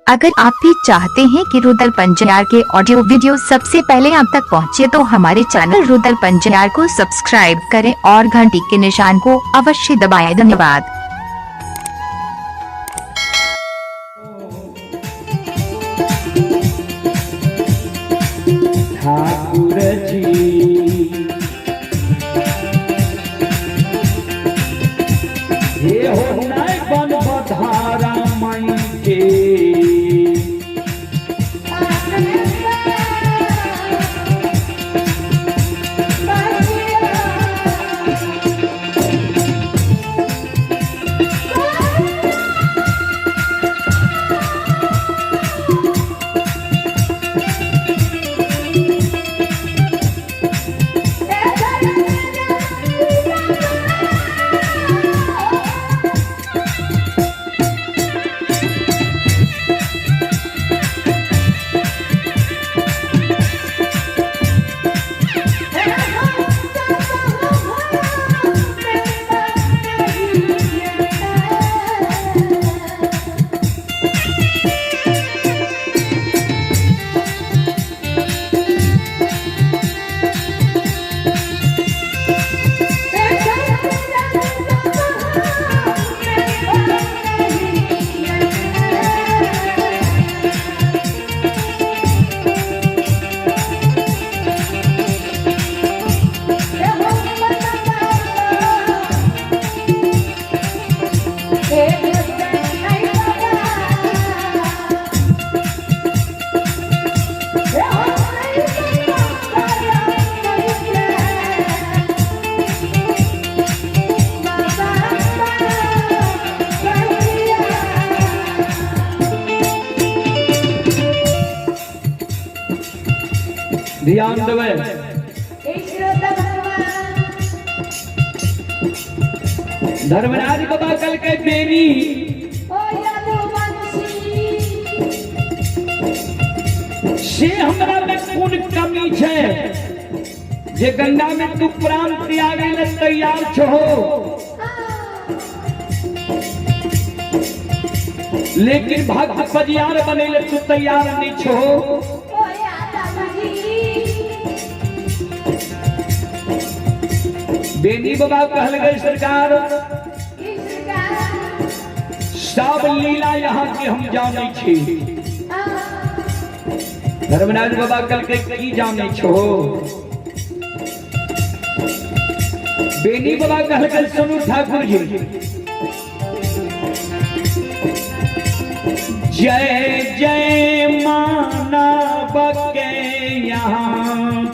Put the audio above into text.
अगर आप भी चाहते हैं कि रुदल पंजियार के ऑडियो वीडियो सबसे पहले आप तक पहुंचे तो हमारे चैनल रुदल पंजियार को सब्सक्राइब करें और घंटी के निशान को अवश्य दबाएं। धन्यवाद। ठाकुर जी हे हो नहीं बन बधारा मई के। ध्यान देवे। धर्मराज बाबा कल के बेनी से हमरा में कोन कमी छे जे गंगा में तू प्राण त्यागे ले तैयार छो, लेकिन भक्त पजियार बने ले तू तैयार नहीं छो। बेनी बाबा कहल गए सरकार सब लीला यहाँ के हम जाने छी। धर्मराज बाबा कल के की जाने छो? बेनी बाबा कहल गए सुनु ठाकुर जी, जय जय मानव के यहाँ।